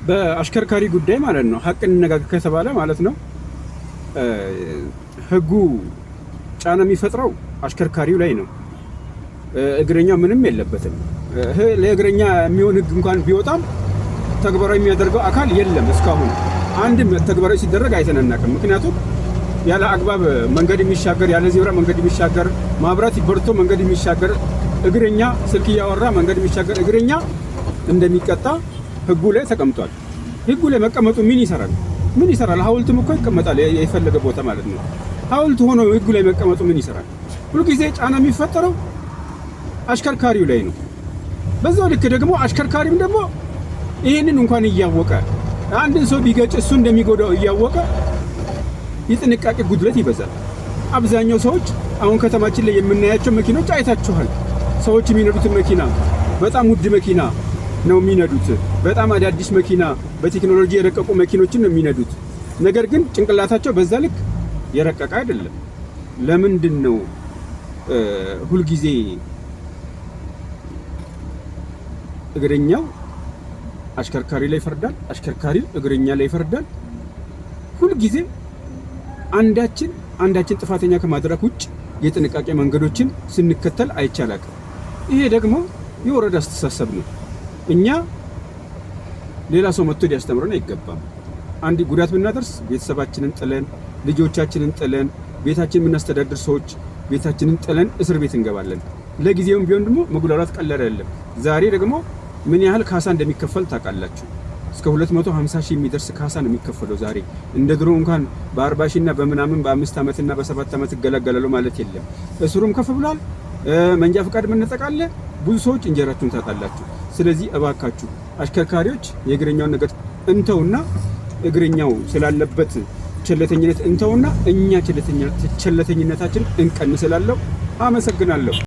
በአሽከርካሪ ጉዳይ ማለት ነው፣ ሀቅ እንነጋገር ከተባለ ማለት ነው፣ ህጉ ጫና የሚፈጥረው አሽከርካሪው ላይ ነው። እግረኛው ምንም የለበትም። ለእግረኛ የሚሆን ህግ እንኳን ቢወጣም ተግባራዊ የሚያደርገው አካል የለም። እስካሁን አንድም ተግባራዊ ሲደረግ አይተን አናውቅም። ምክንያቱም ያለ አግባብ መንገድ የሚሻገር፣ ያለ ዜብራ መንገድ የሚሻገር፣ ማብራት በርቶ መንገድ የሚሻገር እግረኛ፣ ስልክ እያወራ መንገድ የሚሻገር እግረኛ እንደሚቀጣ ህጉ ላይ ተቀምጧል። ህጉ ላይ መቀመጡ ምን ይሰራል? ምን ይሰራል? ሐውልትም እኮ ይቀመጣል የፈለገ ቦታ ማለት ነው። ሐውልት ሆኖ ህጉ ላይ መቀመጡ ምን ይሰራል? ሁልጊዜ ጫና የሚፈጠረው አሽከርካሪው ላይ ነው። በዛው ልክ ደግሞ አሽከርካሪም ደግሞ ይህንን እንኳን እያወቀ፣ አንድን ሰው ቢገጭ እሱ እንደሚጎዳው እያወቀ የጥንቃቄ ጉድለት ይበዛል። አብዛኛው ሰዎች አሁን ከተማችን ላይ የምናያቸው መኪኖች አይታችኋል። ሰዎች የሚነዱትን መኪና በጣም ውድ መኪና ነው የሚነዱት። በጣም አዳዲስ መኪና፣ በቴክኖሎጂ የረቀቁ መኪኖችን ነው የሚነዱት። ነገር ግን ጭንቅላታቸው በዛ ልክ የረቀቀ አይደለም። ለምንድን ነው ሁልጊዜ እግረኛው አሽከርካሪ ላይ ይፈርዳል፣ አሽከርካሪው እግረኛ ላይ ይፈርዳል? ሁልጊዜ አንዳችን አንዳችን ጥፋተኛ ከማድረግ ውጭ የጥንቃቄ መንገዶችን ስንከተል አይቻላቅም። ይሄ ደግሞ የወረደ አስተሳሰብ ነው። እኛ ሌላ ሰው መጥቶ ሊያስተምረን አይገባም። አንድ ጉዳት ብናደርስ ቤተሰባችንን ጥለን፣ ልጆቻችንን ጥለን፣ ቤታችንን የምናስተዳድር ሰዎች ቤታችንን ጥለን እስር ቤት እንገባለን። ለጊዜውም ቢሆን ደግሞ መጉላላት ቀላል አይደለም። ዛሬ ደግሞ ምን ያህል ካሳ እንደሚከፈል ታውቃላችሁ። እስከ 250 ሺህ የሚደርስ ካሳ ነው የሚከፈለው ዛሬ። እንደ ድሮ እንኳን በ40 ሺህ እና በምናምን በ5 ዓመት እና በ7 ዓመት እገላገላለሁ ማለት የለም። እስሩም ከፍ ብሏል። መንጃ ፈቃድ መነጠቅ አለ። ብዙ ሰዎች እንጀራችሁን ታጣላችሁ። ስለዚህ እባካችሁ አሽከርካሪዎች የእግረኛውን ነገር እንተውና፣ እግረኛው ስላለበት ቸልተኝነት እንተውና እኛ ቸልተኝነታችን እንቀንስ እላለሁ። አመሰግናለሁ።